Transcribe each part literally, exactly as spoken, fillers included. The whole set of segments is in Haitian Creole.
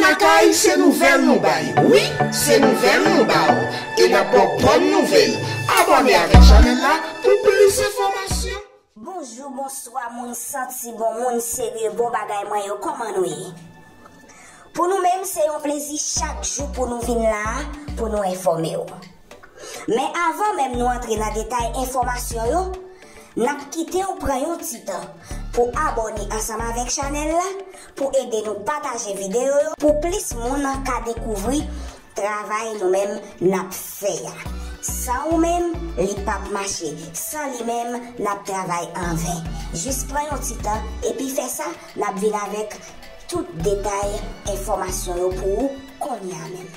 Lakay, se nouvèl nou bay. Wi, se nouvèl nou ba w. E n ap ba w bòn nouvèl. Abòne avèk chanèl la pou plis enfòmasyon. Bonjou, bonswa, moun santi bon, moun serye, bon bagay mwen yo, kòman nou ye? Pou nou menm, se yon plezi chak jou pou nou vin la a, pou nou enfòme w. Men avan menm nou antre nan detay enfòmasyon yo, n ap kite w pran yon ti tan pou abòne ansanm avèk chanèl la, pou ede nou pataje videyo yo, pou plis moun ka dekouvri travay nou menm n ap fè a. San ou menm, li p ap mache. San li menm, n ap travay anven. Jis pran yon ti tan, epi fè sa, n ap vin avèk tout detay enfòmasyon yo pou ou kounye a menm.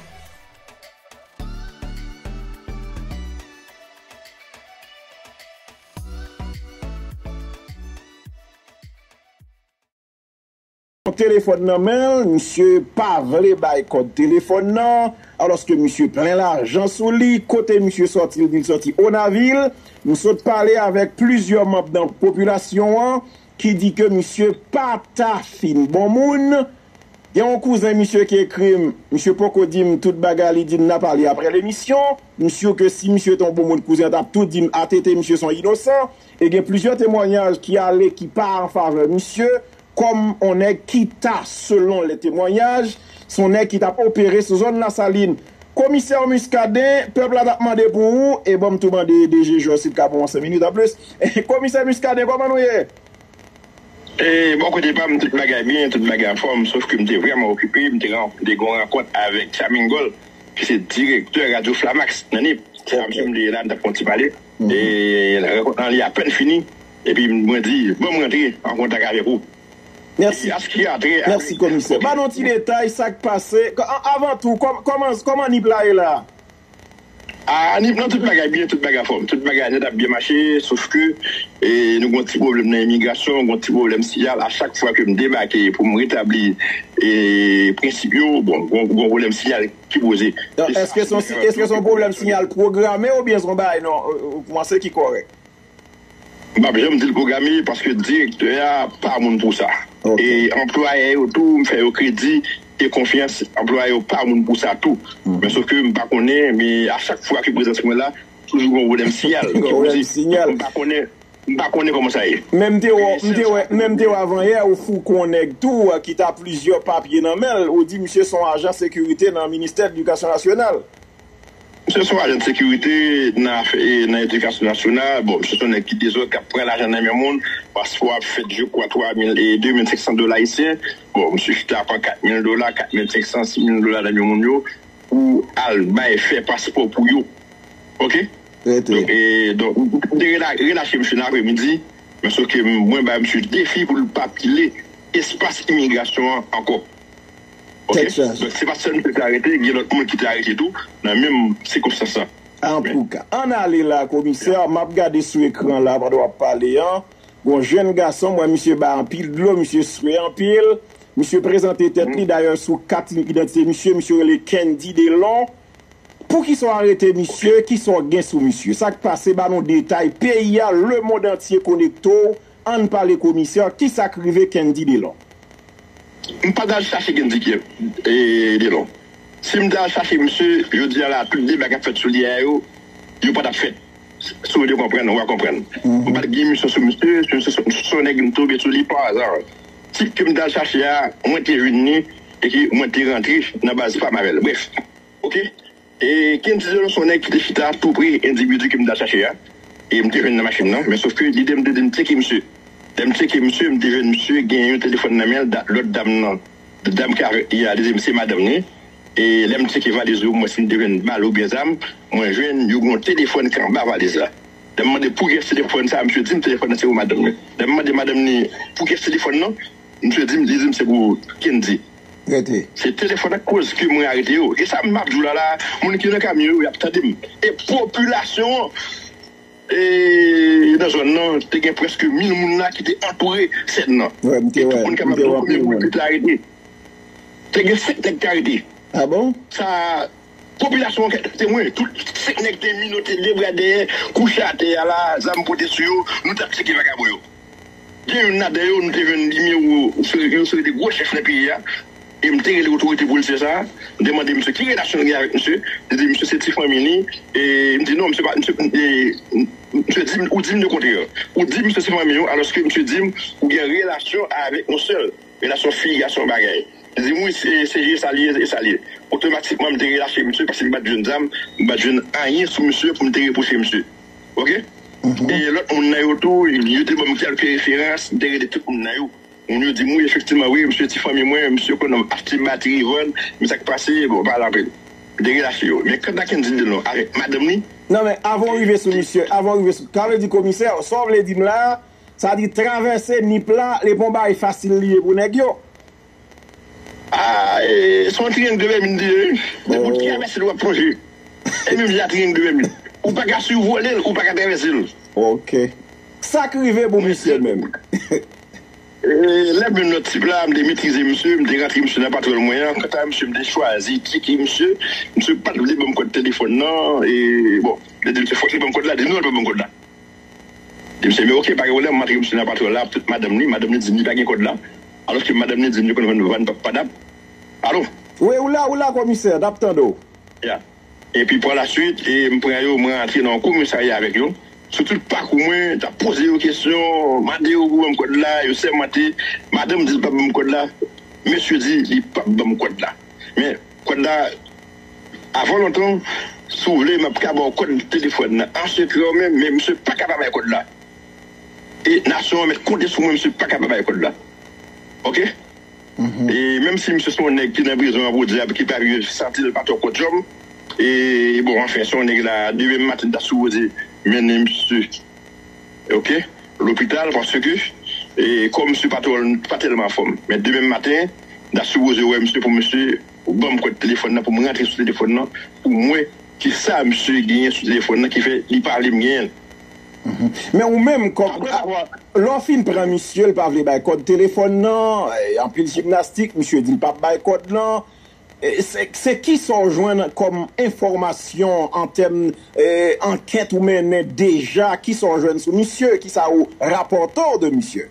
Yon telefòn nan men l, misye pa vle bay kòd telefòn nan, alòske misye plen lajan sou li, kote misye sòti, l di l sòti Onavil. M sot pale avèk plizyè manm nan popilasyon an ki di ke misye pa ta fin bon moun. Gen yon kouzen misye ki ekri m, misye poko di m tout bagay, li di m n a pale apre lemisyon. M si ke si misye te yon bon moun, kouzen an t ap tou di m A T T misye se yon inosan. E gen plizyè temwayaj ki ale ki pa an favè misye, kòm on nèg ki ta, selon le temwayaj, se on nèg ki t ap opere sou zòn Lasalin. Komisè Muscadin, pèp la t ap mande pou ou, e ban m tou mande D G Georges si l ka ban mwen senk minit anplis. Komisè Muscadin, kòman nou ye? E, bò kote pa m, tout bagay byen, tout bagay anfòm, sof ke m te vrèman okipe, m te ran-, m te gen yon rankont avèk Chamingol, ki se direktè Radyo Flamax nan Nip. Se avèk misye m te ye la, m t ap fè yon ti pale. E rankont lan li apèn fini, epi mwen di, ban m rantre an kontak avèk ou. Mèsi. Mèsi, komisè. Ba nou ti detay, sa k pase. K-, an-, avan tou, kòm-, kòman, kòman Nip la ye la? A, Nip nan tout bagay byen, tout bagay anfòm. Tout bagay nèt ap byen mache, sof ke, e, nou gen yon ti pwoblèm nan imigrasyon, gen yon ti pwoblèm siyal. A chak fwa ke m debake pou m retabli, e, prensip yo, bon, gen, gen yon pwoblèm siyal ki poze. Donk, èske se yon si-, èske se yon pwoblèm siyal pwograme oubyen se yon bagay non, ou, ou panse ki kòrèk? M p ap janm di l pwograme paske direktè a pa moun pou sa. E anplwayè yo tou, m fè yo kredi e konfyans, anplwayè yo pa moun pou sa tou. Men sof ke m pa konnen, men a chak fwa ke prezans mwen la, toujou gen yon pwoblèm siyal ki poze. M pa konnen, m pa konnen kòman sa ye. Men m te wè, m te wè, men m te wè avanyè ou fouke yon nèg tou, ki ta plizyè papye nan men l, ou di misye se yon ajan sekirite nan ministè edikasyon nasyonal. Misye se yon ajan de sekirite nan afè, e, nan edikasyon nasyonal. Bon, misye se yon nèg ki dezòd, k ap pran lajan nan men moun. Paspò ap fèt, je kwa, twa mil, e, de mil senk san dola ayisyen. Bon, misye chita pran kat mil dola, kat mil senk san, sis mil dola nan men moun yo pou al bay fè paspò pou yo. Oke? Donk, e, donk, m te rela-, relache misye nan apremidi, men sof ke mwen bay misye defi pou l pa pile espas imigrasyon an ankò. Oke? Donk, se pa sèl misye ki te arete, gen lòt moun ki te arete tou, nan menm sikonstans lan. Antouka, ann ale la, komisè, m ap gade sou ekran la pandan w ap pale an. Gon jèn gason, m wè misye bay anpil dlo, misye swe anpil. Misye prezante tèt li, dayè sou kat idantite misye, misye rele Kendy Delon. Poukisa w arete misye? Kisa w gen sou misye? Sa k pase? Ba nou detay. Peyi a, lemonn antye konekte w. Ann pale komisè, kisa k rive Kendy Delon? M pa t al chache Kendy, e, Delon. Si m t al chache misye, jodi a la, tout deba k ap fèt sou li a yo, yo pa t ap fèt. Si w vle konprann, w a konprann. M pa t gen misyon sou misye, se, se, se, se yon nèg m tonbe sou li pa aza. Tip ke m t al chache a, mwen te jwenn li, e ke mwen te rantre nan baz pa m avè l. Brèf, oke? E Kendy Delon se yon nèg ki te chita tou pre endividi ke m t al chache a. E m te jwenn nan machin nan, men sof ke lide m te di m tcheke misye. Lè m tcheke misye, m te jwenn misye gen yon telefòn nan men l, da-, lòt dam nan, dam ki avèk li a, li di m se madanm li. E lè m tcheke valiz yo, m wè si m te jwenn bal oubyen zam, mwen jwenn yo gen yon telefòn ki anba valiz la. Lè m mande pou kiyès telefòn sa, misye di m telefòn nan se pou madanm li. Lè m mande madanm li pou kiyès telefòn nan, misye di m, li di m se pou Kendy. Rete. Se telefòn ak koz ke mwen arete yo. E sa m ap di w la la, moun ki nan kamyon yo, y ap tande m. E popilasyon an, e nan zòn nan, te gen prèske mil moun la ki te antoure sèn nan. Wi, m te wè, m te wè anpil moun. E tout moun kapab di w konbyen moun ki te arete. Te gen senk nèg ki arete. A bon? Sa, popilasyon an ka temwen, tout senk nèg te minote, de bra dèyè, kouche atè a la, zam pote sou yo, nou t ap tcheke vagabon yo. Gen youn ladan yo, nou te jwenn nimewo, yon seri, yon seri de gwo chèf nan peyi a. E m te rele otorite polisyè sa a, m te mande misye ki relasyon l gen avèk misye. Li di misye se ti fanmi li. E m di non, misye pa, misye, e, misye di m, ou di m lekontrè. Ou di misye se fanmi w, alòske misye di m ou gen relasyon avèk yon sè l. Relasyon fi gason bagay. Li di m wi, se, se, e sa l ye, e sa l ye. Otomatikman, m te relache misye paske m pa t jwenn zam, m pa t jwenn anyen sou misye pou m te repwoche misye. Oke? E lòt moun nan yo tou, yo te ban m kèlke referans, m te rele tout moun nan yo. Moun yo di m, wi, efektivman, wi, misye ti fanmi mwen, misye konn achte batri, vann, men sa k pase, bon, pa la pèn. M te relache yo. Men kanta Kendy Delon avèk madanm li, Non, men avan w rive sou misye, avan w rive sou, sa vle di komisè, sa w vle di m la, sa di travèse Nip la, li pa yon bagay fasil li ye pou nèg yo. Ah, e, se yon triyang de Bèmid li ye, wi. Nenpòt ki travèse l w ap plonje. E menm jan triyang de Bèmid. Ou pa ka sivole l, ou pa ka travèse l. Ok. Sa k rive pou misye menm? E, lè menm nan tip la, m te metrize misye, m te rantre misye nan patwèl mwen an. Kanta misye, m te chwazi tcheke misye. Misye pa t vle ban m kòd telefòn nan. E, bon, li di misye fòk li ban m kòd la, di non, l pa ban m kòd la. Di misye, men oke, pa gen pwoblèm, m antre misye nan patwèl la, tout madanm li, madanm li di m li pa gen kòd la. Alòske madanm li di m li konn vann, vann padap. Alo? Wi, ou la, ou la, komisè, n ap tande w. Ya. Epi pa laswit, e, m pran yo, mwen antre nan yon komisarya avèk yo. Sou tout pakou mwen, t ap poze yo kesyon, mande yo pou ban m kòd la, yo sèmante, madanm di l p ap ban m kòd la, mesye di li p ap ban m kòd la. Men, kòd la, avan lontan, si w vle, m ap ka ba w kòd telefòn nan an sekrè w menm, men misye pa ka pa bay kòd la. E nasyon an mèt konte sou mwen, misye pa ka pa bay kòd la. Oke? E menm si misye se yon nèg ki nan prizon an pou dyab, ki pa vle santi l pa twò kòdyòm, e bon, anfen, se yon nèg la, demen maten, m ta sipoze mennen misye, oke, lopital, paske, e, kò misye pa twò, pa tèlman anfòm. Men demen maten, m ta sipoze wè misye pou misye ban m kòd telefòn nan, pou m rantre sou telefòn nan, pou m wè kisa misye genyen sou telefòn nan ki fè li pa vle m genyen l. Men ou menm, kòm, lè w fin pran misye, l pa vle bay kòd telefòn nan, e, anpil jimnastik, misye di l p ap bay kòd lan. E, se, se kisa w jwenn kòm enfòmasyon an tèm, e, ankèt ou mennen deja? Kisa w jwenn sou misye? Kisa ou rapòte w de misye?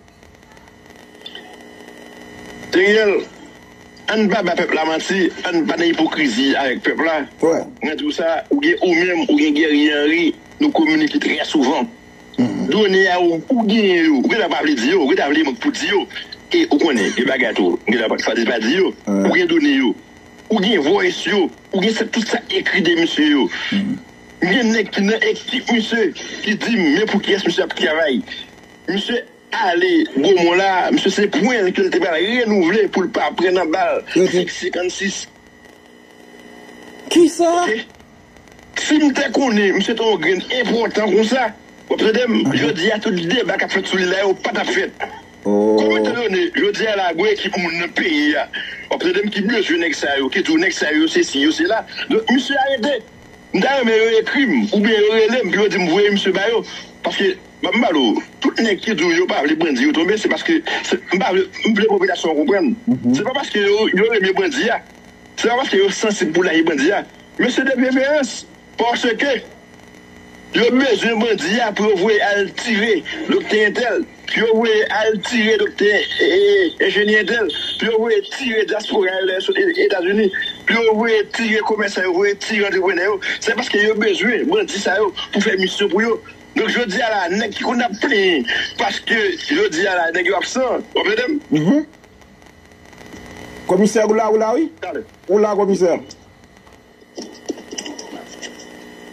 Teriel, ann pa ba pèp la manti, ann pa nan ipokrizi avèk pèp la. Mwen di w sa, ou gen ou menm, ou gen Guerrier Henry, nou kominike trè souvan. Done a ou, ou genyen yo, ou gentan pa vle di yo, ou gentan vle mwen pou di yo. E ou konnen, gen bagay tou, ou gentan pa, pa di yo. Ou gen done yo, ou gen voice yo, ou gen sa, tout sa ekri de misye yo. Gen nèg ki nan ekip misye ki di m men pou kiyès misye ap travay. Misye ale Gwomon la, misye se pwen l ke l te pral renouvle pou l pa pran nan bal. Sèk senkannsis. Kisa? Oke? Si m te konnen misye te yon grenn enpòtan konsa, w ap tande m, jodi a tout deba k ap fèt sou li la yo pa t ap fèt. Kòm etan done, jodi a la, gwo ekip moun nan peyi a, w ap tande m, ki bezwen nèg sa yo, ki di w nèg sa yo sesi, yo sela. Donk, misye arete. M ta renmen yo ekri m, oubyen yo rele m, pou yo di m voye misye ba yo. Paske, ban m pale w, tout nèg ki di w yo pa vle bandi yo tonbe, se paske, se, m pa vle, m vle popilasyon an konprann. Se pa paske yo, yo renmen bandi a. Se pa paske yo sansib pou lage bandi a. Men se de preferans. Paske yo bezwen bandi a pou yo voye al tire doktè entèl, pou yo voye al tire doktè, e, e, enjenyè entèl, pou yo voye tire dyaspora yo lè yo sot E-, Etazini, pou yo voye tire komèsan yo, voye tire antreprenè yo. Se paske yo bezwen bandi sa yo pou fè misyon pou yo. Donk, jodi a la, nèg ki konn ap plenyen paske jodi a la, nèg yo absan. W ap tande m? Komisè, ou la, ou la, wi. Ou la, komisè.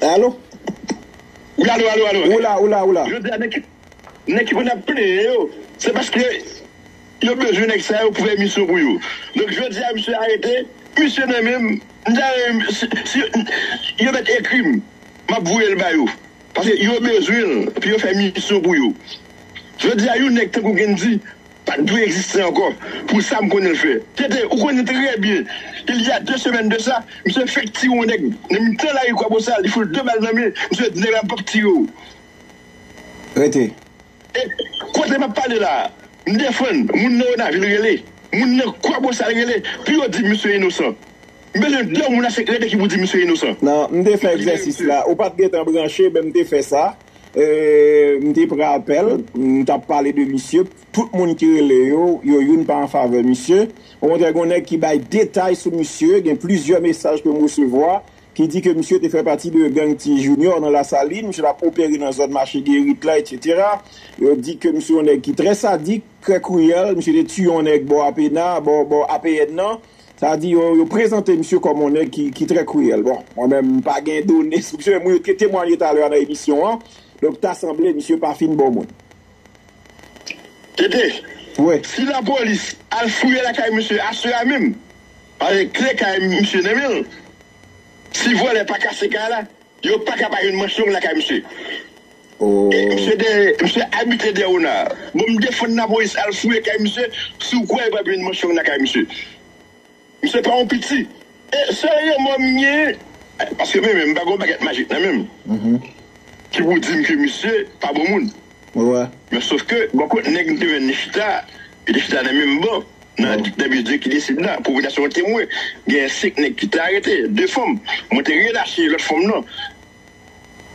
Alo? Wi, alo, alo, alo. Ou la, ou la, ou la. Jodi a, nèg ki, nèg ki konn ap plenyen yo, se paske yo bezwen nèg sa yo pou fè misyon pou yo. Donk, jodi a, misye arete, misye nan men m, m ta renmen, si, si yo mèt ekri m, m ap voye l ba yo. Paske yo bezwen l pou yo fè misyon pou yo. Jodi a, yon nèg tankou Kendy pa t dwe egziste ankò, pou sa m konnen l fè. Tete, ou konnen trè byen, il y a deux semaines de ça, misye fèk tire yon nèg nan mitan lari Kwabosal, li fout de bal nan men, misye di nèg la m p ap tire w. Rete. E kote m ap pale la a, m defann moun nan Onavil rele, moun nan Kwabosal rele, pou yo di misye inosan. M bezwen de moun a Senk Rete ki pou di misye inosan. Non, m te fè egzèsis la. Ou pa t gentan branche, men m te fè sa. E, m te pran apèl, m t ap pale de misye. Tout moun ki rele yo, yo youn pa an favè misye. Okontrè, gen yon nèg ki bay detay sou misye, gen plizyè mesaj ke m resevwa, ki di ke misye te fè pati de gang Ti Junior nan Lasalin, misye t ap opere nan zòn mache Gerit la, etsetera. Yo di ke misye yon nèg ki trè sadik, trè kriyèl, misye te tiye yon nèg bò Apena, bò, bò A P N nan. Sa di yo, yo prezante misye kòm yon nèg ki, ki trè kriyèl. Bon, mwen menm, m pa gen done sou misye, men moun yo te temwanye talè a nan emisyon an. Donk, ta sanble misye pa fin bon moun. Tete, wi, si lapolis al fouye lakay misye aswè a menm, paske kle kay misye nan men l, si vòlè pa kase kay la, yo pa ka pa jwenn manchong lakay misye. E misye de, misye abite Dèwona. Bon, m defann lapolis al fouye kay misye, si w kwè yo pa jwenn manchong lakay misye. Misye pa yon piti. E sèl remò m genyen, paske men, men m pa gen yon bagèt majik nan men m ki pou di m ke misye pa bon moun. Men sof ke, bon, kot nèg m te jwenn li chita, li te chita nan menm ban, nan, nan bilding ki desid la, pwopriyetè se yon temwen. Gen senk nèg ki te arete, de fanm. Mwen te relache lòt fanm nan.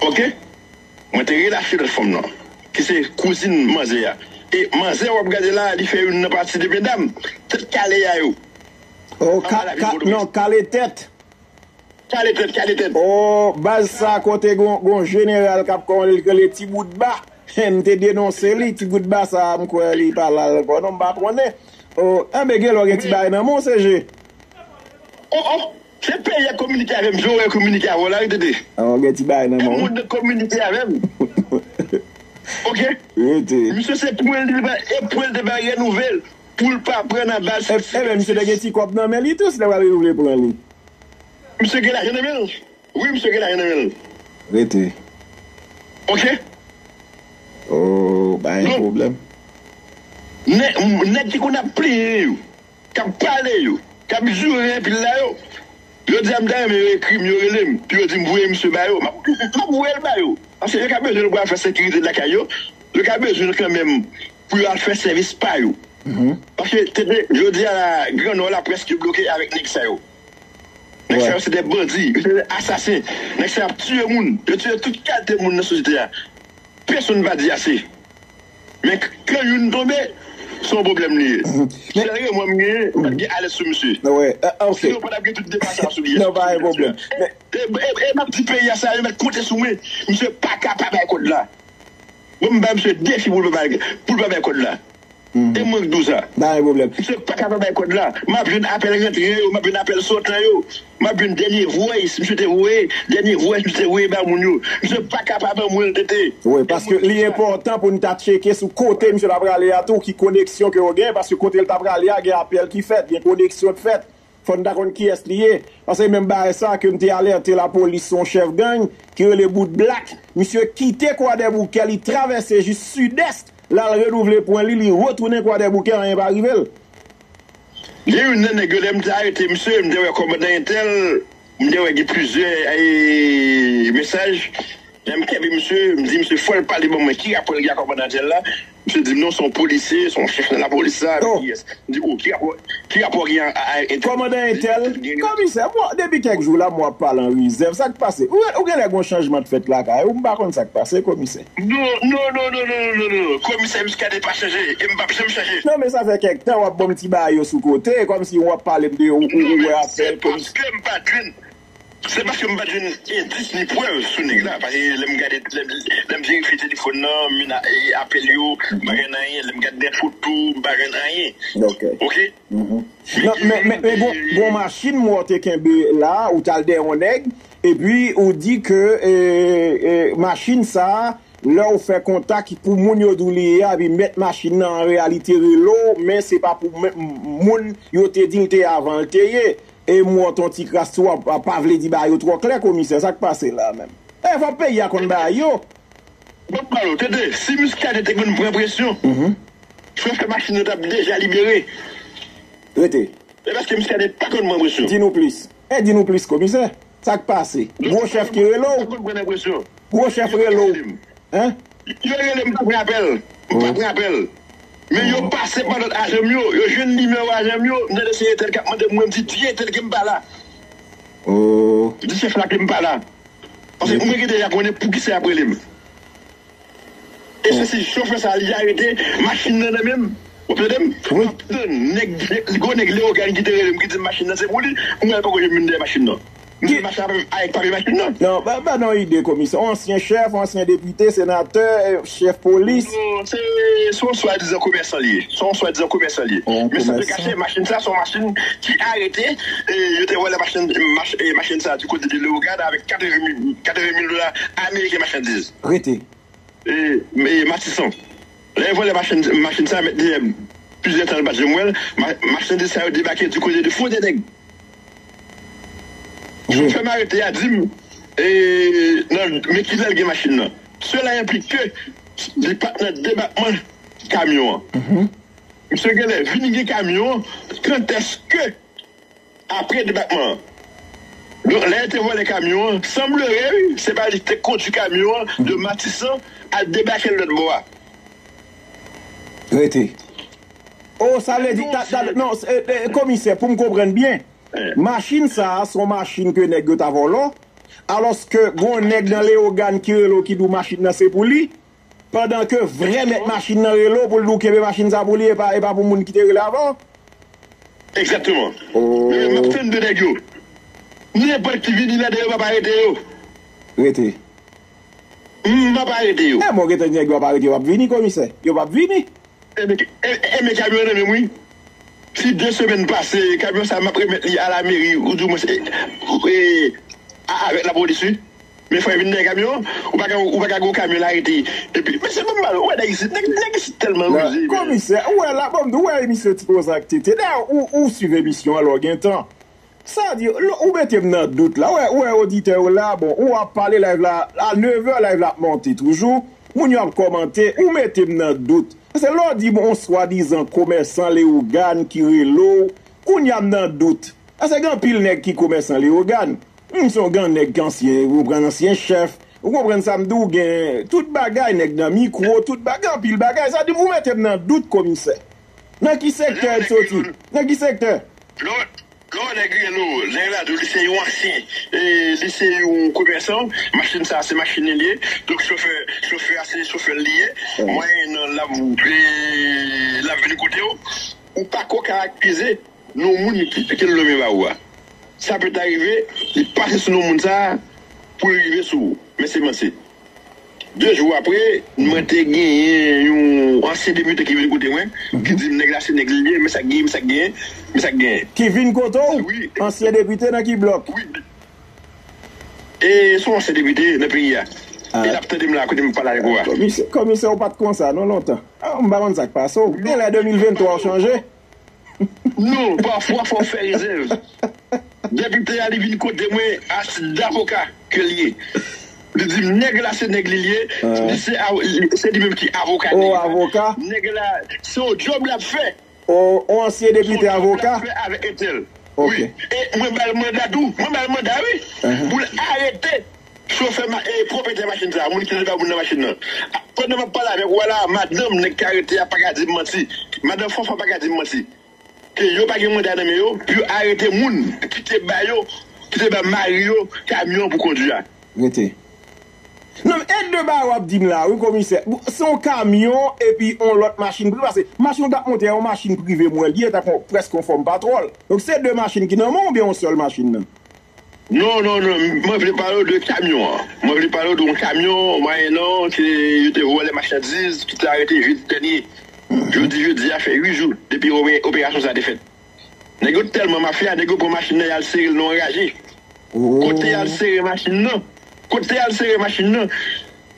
Oke? Mwen te relache lòt fanm nan, ki se kouzin manzè a. E manzè w ap gade la, li fè youn nan pati de medam. Tèt kale a yo. Oh, ka, ka, non, kale tèt. Kale tèt, kale tèt. Oh, baz sa kote gon, gon jeneral k ap kòmande l rele Ti Bout Ba. M te denonse li, Ti Bout Ba sa, m kwè li pa la ankò. Non, m pa konnen. Oh, enben, gen lè w gen ti bagay nan men w, C G. Oh, oh, se peyi a kominike avè m, jan w wè kominike avè w la, wi, Tete. Ah, w gen ti bagay nan men w. Moun nan kominike avè m. Oke? Rete. Misye se pwen li, e pwen li te bay renouvle l pou l pa pran nan bal. E, e men misye te gen ti kòb nan men li tou, si te pral renouvle pwen li. Misye gen lajan nan men l. Wi, misye gen lajan nan men l. Rete. Oke? Oh, pa gen pwoblèm. Nèg, nèg ki konn ap plenyen yo, k ap pale yo, k ap joure anpil la yo, yo di a m ta renmen yo ekri m, yo rele m, pou yo di m voye misye ba yo. M ap, m ap voye l ba yo. Paske yo ka bezwen l pou al fè sekirite lakay yo. Yo ka bezwen l kanmenm pou yo al fè sèvis pa yo. Paske, tete, jodi a la, Gran Nò la prèske bloke avèk nèg sa yo. Nèg sa yo se de bandi, yo se de asasen. Nèg sa yo ap tiye moun. Yo tiye tout kalite moun nan sosyete a. Pèsonn pa di ase. Men k-, kan youn tonbe, se yon pwoblèm li ye. Sèl remò m genyen, m pa t gen alèt sou misye. Sinon, pa t ap gen tout deba sa sou li. Non, pa gen pwoblèm. E, e, e, e m ap di peyi a sa, yo mèt konte sou mwen. Misye pa ka pa bay kòd la. Bon, m bay misye defi pou l pa bay, pou l pa bay kòd la. E mwen k di w sa. Pa gen pwoblèm. Misye pa ka pa bay kòd la. M ap jwenn apèl rantre yo, m ap jwenn apèl sòtan yo. M ap jwenn dènye voice misye te voye, dènye voice misye te voye ba moun yo. Misye pa ka pa ban mwen l, Tete. Wi, paske li enpòtan pou n ta tcheke sou kote misye ta prale a tou, ki koneksyon ke yo gen, paske kote l ta prale a, gen apèl ki fèt, gen koneksyon k fèt. Fò n ta konn kiyès li ye. Paske menm bagay sa ke m te alète lapolis sou yon chèf gang ki rele Bout Blak, misye kite Kwadèboukè, li travèse jis Sidès, l al renouvle pwen li, li retounen Kwadèboukè, anyen pa rive l. Gen youn nan nèg yo, lè m te arete misye, m te wè kòmandan entèl, m te wè gen plizyè, e, mesaj. Lè m kenbe misye, m di misye fò l pale ban mwen ki rapò l gen ak kòmandan entèl la. Misye di m non, se yon polisye, se yon chèf nan lapolis la, men kiyès? M di, oh, ki rapò, ki rapò gen a, a, entèl? Kòmandan entèl, komisè, bon, depi kèk jou la, m wè w ap pale an rezèv. Sa k pase? Ou, ou genlè gen yon chanjman k fèt lakay ou, m pa konn sa k pase, komisè. Non, non, non, non, non, non, non, non. Komisè Muscadin pa chanje, e m p ap janm chanje. Non, men sa fè kèk tan w ap ban m ti bagay yo sou kote, kòmsi w ap pale m de ou, ou, ou wè apèl polis. Non, men se paske m pa t jwenn, se paske m pa t jwenn endis ni prèv sou nèg la. Paske lè m gade, lè m, lè m verifye telefòn nan, men a, e, apèl yo, m pa jwenn anyen. Lè m gade nan foto, m pa jwenn anyen. Ok. Ok? Non, men, men, men gon, gon machin m wè w te kenbe la, ou t al dèyè yon nèg, epi ou di ke, e, e, machin sa a, lè w fè kontak pou moun yo di w li ye a, epi mèt machin nan an reyalite rele w, men se pa pou men, moun yo te di l te ye avan l te ye. E m wè w t on ti kras tou, w ap, pa vle di bagay yo twò klè, komisè, sa k pase la menm? E fò peyi a konn bagay yo. Bon, pale w, Tete, si Muscadin te konn pran presyon, chofè machin nan t ap deja libere. Rete. E paske Muscadin pa konn pran presyon. Di nou plis. E di nou plis, komisè. Sa k pase? Gwo chèf ki rele w? Pa konn pran nan presyon. Gwo chèf rele w. Hein? Yo rele m, pa pran apèl. M pa pran apèl. Men yo pase pa lòt ajan m yo. Yo jwenn nimewo ajan m yo. M tande se entèl k ap mande m, mwen m di, di entèl ke m pa la. Oh. Di chèf la ke m pa la. Paske mwen gen deja konnen poukisa y ap rele m. E se si chofè sa li arete, machin nan nan men m. Ou tande m? M ap tann nèg, nèg, gwo nèg Leyogàn ki te rele m, ki di m machin nan se pou li, mwen poko jwenn moun dèyè machin nan. M di machin avèk papye machin nan. Non, ba, ba non ide, komisè. Yon ansyen chèf, yon ansyen depite, senatè, chèf polis. Non, se, se yon swadizan komèsan li ye. Se yon swadizan komèsan li ye. Men san te kache, machin sa, se yon machin ki arete, e, yo te vòlè machin, mach-, e, machin sa, di kote de Leyogàn avèk katreven mil, katreven mil dola ameriken machandiz. Rete. E, e Matisan. Lè yo vòlè machin, machin sa, met dèyè plizyè tan l pa t janm wè l, ma-, machandiz sa yo debake di kote de Fwontyè Nèg. Jou fè m arete a di m, e, nan, men kilè l gen machin nan. Sela enplike li pa t nan debakman kamyon an. Misye genlè vin gen kamyon an, kantèske apre debakman an. Donk, lè yo te vòlè kamyon an, sanblere, wi, se pa li ki te kondui kamyon an de Matisan al debake l lòt bò a. Rete. O, sa vle di, ta, ta, non, e, e, komisè, pou m konprann byen, machin sa a, se yon machin ke nèg yo ta vòlò, alòske gon nèg nan Leyogàn ki rele w ki di w machin nan se pou li, pandan ke vrè mèt machin nan rele w pou l di w kenbe machin sa pou li, e pa, e pa pou moun ki te rele avan w. Egzakteman. Men m ap tann de nèg yo. Nenpòt ki vini ladan yo, m ap arete yo. Rete. M ap arete yo. E mwen gentan di nèg yo ap arete, yo p ap vini, komisè. Yo p ap vini. E men, e, e men kamyon nan menm, wi. Si de semèn pase, kamyon sa m ap remèt li a la meri, ou di mwen se, e, a, avèk lapolis, wi. Men fò yo vin dèyè kamyon an, ou pa ka, ou pa ka gon kamyon la rete. Epi, mesye, ban m pale, ou wè nèg isit, nèg, nèg isit tèlman rize, men. Komisè, ou wè la, bon, ou wè misye ti koze ak Tete. Dayè, ou, ou swiv emisyon an lè w gen tan. Sa di, ou mete m nan dout la. Ou wè, ou wè oditè yo la, bon, ou ap pale live la, a nevè live la ap monte toujou. Moun yo ap kòmante, ou mete m nan dout. Paske lè w di, bon, yon swadizan komèsan Leyogàn ki rele w, kounye a m nan dout. Paske gen anpil nèg ki komèsan Leyogàn. M se yon grann nèg ki ansyen, ou pran ansyen chèf. Ou konprann sa m di w, gen tout bagay, nèg nan mikwo, tout bagay, anpil bagay. Sa di, ou mete m nan dout, komisè. Nan ki sektè l soti? Nan ki sektè? Lè w, lè w wè nèg rele w, nèg la di w li se yon ansyen, e, li se yon komèsan, machin sa se machin li ye, donk chofè, chofè a se chofè l li ye, mwayennan l ap, e, l ap vin kote w, ou pako ka akize non moun ki, ki nonmen ba ou a. Sa pèt arive, li pase sou non moun sa a pou l rive sou ou. Men se manti. De jou apre, mwen te genyen yon ansyen depite ki vin kote mwen, ki di m nèg la se nèg li ye, men sa k genyen, men sa k genyen, men sa k genyen. Ki vin kote w? Wi. Ansyen depite nan ki blòk? Wi. E se yon ansyen depite nan peyi a. E l ap tande m la kote m ap pale avèk ou a. Komisè, komisè, ou pa t konsa non lontan. A, m pa konn sa k pase w. Genlè de mil venntwa w chanje. Non, pafwa fò w fè rezèv. Depite a li vin kote mwen, a tit davoka ke l ye. Li di m nèg la se nèg li l ye, li se, se li menm ki avoka nèg la. Nèg la, se yon djòb l ap fè. O, yon ansyen depite avoka? Fè avèk entèl. Wi. E mwen ba l manda tou. Mwen ba l manda, wi. Pou l arete chofè ma-, e pwopwetè machin sa, moun ki te ba moun nan machin nan. Pandan m ap pale avèk ou a la, madanm nèg ki arete a pa ka di m manti. Madanm Fanfan pa ka di m manti. Ke yo pa gen manda nan men yo pou yo arete moun ki te ba yo, ki te ba mari yo kamyon pou kondui a. Rete. Non, men e de bagay w ap di m la, wi, komisè. Se yon kamyon epi yon lòt machin prive. Pase machin w t ap monte a, yon machin prive m wè l ye, t ap yon, prèske yon fòm patwòl. Donk, se de machin ki nan men w oubyen yon sèl machin nan? Non, non, non, mwen vle pale w de kamyon an. Mwen vle pale w de yon kamyon, mwayennan, ke yo te vòlè machandiz, ki te arete jedi dènye. Jodi, jodi a fè uit jou depi ope-, operasyon sa te fèt. Nèg yo tèlman mafya, nèg yo pran machin nan, y al sere l nan yon raje. Kote y al sere machin nan? Kote y al sere machin nan?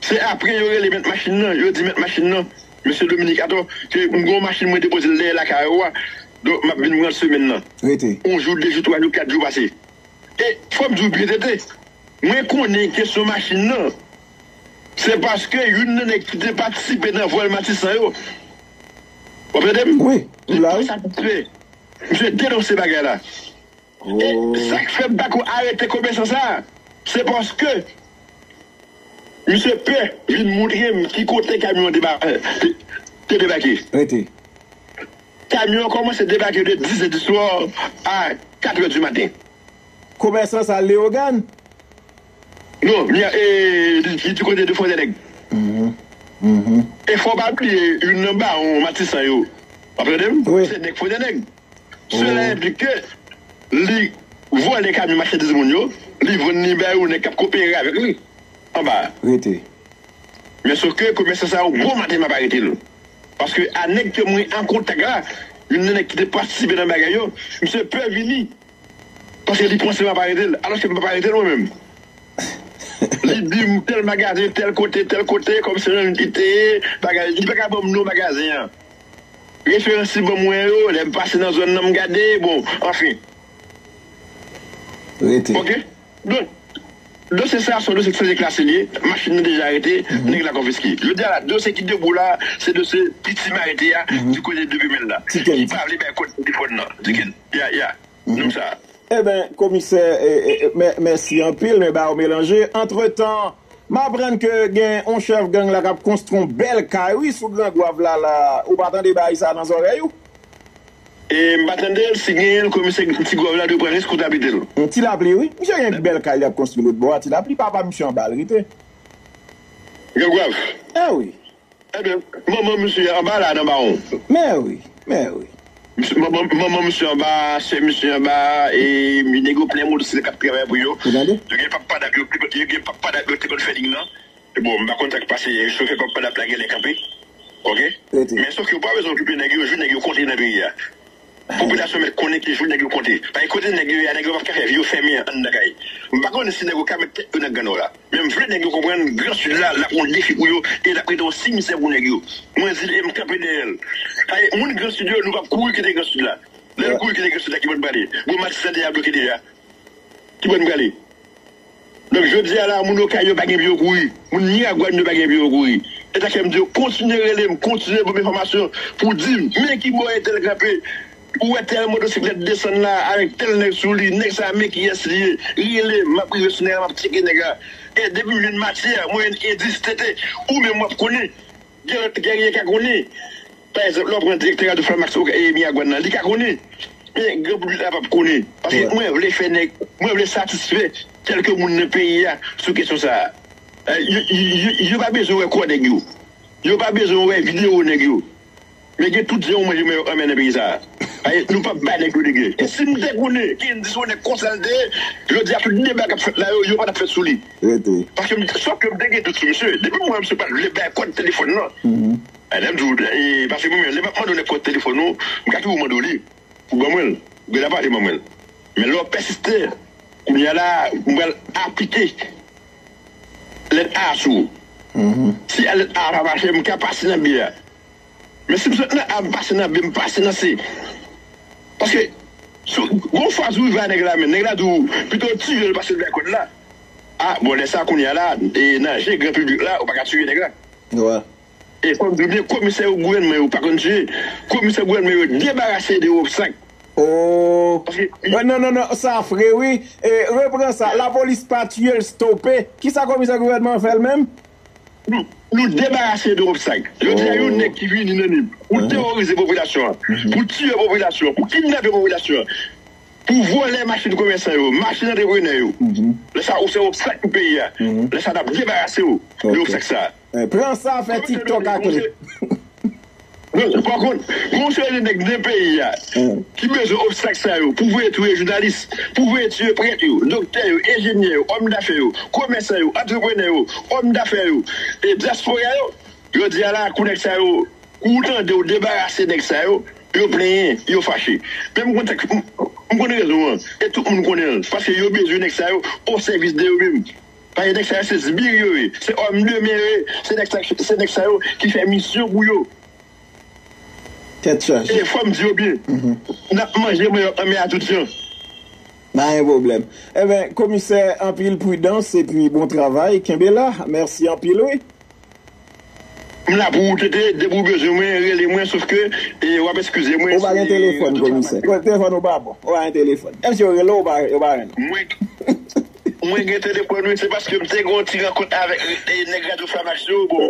Se apre yo rele mèt machin nan, yo di mèt machin nan, mesye Dominique Ator, ke m gen yon machin mwen depoze l dèyè lakay ou a, donk m ap vin pran l semèn nan. Rete. Yon jou, de jou, twa jou, kat jou pase. E fò m di w byen, Tete, mwen konnen kesyon machin nan, se paske youn nan nèg ki te patisipe nan vòl Matisan yo, w ap tande m? Wi, m la, wi. Li pa satisfè. Misye denonse bagay la. E sa k fè m pa ko arete komèsan sa a, se paske misye pè vin montre m ki kote kamyon an deba-, te, te debake. Rete. Kamyon an kòmanse debake de dis è di swa a kat è di maten. Komèsan sa Leyogàn? Non, li, e, li, li di kote de Fwontyè Nèg. Mhm. E fò w pa bliye, youn nan bawon Matisan yo, w ap tande m? Se nèg fote nèg. Sela enplike li vòlè kamyon machandiz moun yo, li vann li bay yon nèg k ap kopere avèk li anba a. Rete. Men sof ke komèsan sa yo, bon maten m ap arete l. Paske a nèg ke mwen an kontak la, youn nan nèg ki te patisipe nan bagay yo, misye pè vini. Paske li panse m ap arete l, alòske m p ap arete l mwen menm. Li di m tèl magazen, tèl kote, tèl kote, kòmsi li te ye, bagay, li pa ka ban m non magazen an. Referans li ban mwen yo, lè m pase nan zòn nan m gade, bon, anfen. Rete. Ok? Donk, dosye sa a se yon dosye ki sanze klase li ye, machin nan deja arete, nèg la konfiske. Jodi a la, dosye ki debou la, se dosye piti m arete a, di kote de femèl la. Ki pa vle bay kòd telefòn nan. Di Ken, ya, ya. Nonm sa. Eben, komisè, e, e, e, mè- mèsi anpil, men ba w melanje. Antretan, m aprann ke gen yon chèf gang la k ap konstwi yon bèl kay, wi, sou Gran Gwav la, la. Ou pa tande bagay sa nan zòrèy ou? E m pa tande l, si genyen l, komisè Ti Gwav la dwe pran reskonsablite l. Yon Ti Lapli, wi. Misye gen bèl kay li ap konstwi lòt bò a, Ti Lapli, papa misye anba l rete. Gran Gwav. E wi. Ebyen, manman misye anba la nan Bawon. Men wi, men wi. Misye- Manman, manman misye anba, sè misye anba, e nèg yo plen motosiklèt k ap travay pou yo. Ou tande? Yo gen pap padap yo, yo gen pap padap yo te konn fè lig nan. E bon, m pa konn sa k pase, chofè pap padap la genlè kanpe. Ok? Rete. Men sof ke yo pa bezwen okipe nèg yo, jou nèg yo konte nan peyi a. Popilasyon mèt konnen ki jou nèg yo konte. Paske kote nèg yo ye a, nèg yo p ap ka fè vi yo fèmen anndan kay. M pa konnen si nèg yo ka met tèt yo nan Gran Nò la. Men m vle nèg yo konprann, Gran Sid la, l ap yon defi pou yo, e l ap rete yon simisè pou nèg yo. Mwen di l, e m kanpe dèyè l. Ay, moun Gran Sid yo, nou p ap kouri kite Gran Sid la. Lè nou kouri kite Gran Sid la, ki bò n prale? Bon, Matisan deja bloke deja. Ki bò n prale? Donk, jodi a la, moun Okay yo pa gen pye yo kouri. Moun Miragwàn yo pa gen pye yo kouri. E sa k fè m di yo, kontinye rele m, kontinye ban m enfòmasyon pou di m, men ki bò entèl kanpe. Ou wè tèl motosiklèt desann la avèk tèl nèg sou li, nèg sa men kiyès li ye. Rele m, m ap rive sou nèg la, m ap tcheke nèg la. E depi m jwenn matyè, mwen jwenn endis, tete, ou menm w ap konnen. Gen lòt gèrye ka konnen. Pa egzanp, lè w pran direktè Radyo Flamax e Miragwàn nan, li ka konnen. Men gran piblik la p ap konnen. Paske mwen vle fè nèg, mwen vle satisfè kèlke moun nan peyi a sou kesyon sa a. Eh, yo, yo, yo, yo pa bezwen wè kò nèg yo. Yo pa bezwen wè videyo nèg yo. Men gen tout jan ou manje mwen yo anmè nan peyi sa a. Ay, nou p ap bay nèg yo degè. E si m te konnen, Kendy se yon nèg konsa l te ye, jodi a tout deba k ap fèt la yo, yo pa t ap fèt sou li. Rete. Paske m, sòf ke m te gen dout sou misye. Depi m wè misye pa t vle bay kòd telefòn nan. Mhm. E lè m di w, e, paske mwen menm, lè m ap mande yon nèg kòd telefòn ou, m ka toujou mande w li. Ou ban mwen l. Ou gentan pale ban mwen l. Men lè w pèsiste, kounye a la, m pral aplike lèt A sou ou. Mhm. Si lèt A pa mache, m ka pase nan B a. Men si m sot nan A, m pase nan B, m pase nan C. Paske, sou, gon fraz ou rive a nèg la, men nèg la di w, pito w tiye l pase l bay kòd la. A, bon, lè sa, kounye a la, e, nan je gran piblik la, ou pa ka tiye nèg la. Wi. E fò m di w byen, komisè yo gouvènman yo pa konn tiye. Komisè gouvènman yo debarase de obstak. Oh. Paske non, non, non, non, sa fre, wi. E, repran sa. Lapolis pa tiye l, stope. Kisa komisè gouvènman an fè l menm? Nou, nou debarase de obstak. Jodi a, yon nèg ki vini nan Nip pou teworize popilasyon an, pou tiye popilasyon an, pou kidnape popilasyon an, pou vòlè machin komèsan yo, machin antreprenè yo. Lè sa, ou se obstak pou peyi a. Lè sa, n ap debarase w de obstak sa. Eh, pran sa, fè TikTok ak li. Non, pa kont, gon seri de nèg nan peyi a ki bezwen obstak sa yo pou voye touye jounalis, pou voye tiye prèt yo, doktè yo, enjenyè yo, òm dafè yo, komèsan yo, antreprenè yo, òm dafè yo, e dyaspora yo. Jodi a la, kou nèg sa yo, kou w tande w debarase nèg sa yo, yo plenyen, yo fache. Men m konn sa k, m, m konn rezon an, e tout moun konnen l, paske yo bezwen nèg sa yo o sèvis de yo menm. Paske nèg sa yo se sbir yo ye, se òm de men yo ye, se nèg sa, se nèg sa yo ki fè misyon pou yo. Tèt chaje. E fò m di yo byen, n ap manje mwen yo anmè a tout jan. Pa gen pwoblèm. Enben, komisè, anpil pridans epi bon travay. Kenbe la. Mèsi anpil, wi. M la pou ou, Tete, depi w bezwen mwen, rele mwen, sof ke, e, w ap eskize mwen. Ou pa gen telefòn, komisè. Telefòn ou pa bon. Ou pa gen telefòn. Menm si yo rele w, ou pa, ou pa jwenn. Mwen, mwen gen telefòn, wi, se paske m te gen yon ti rankont avèk, e, nèg Radyo Flamax yo, bon.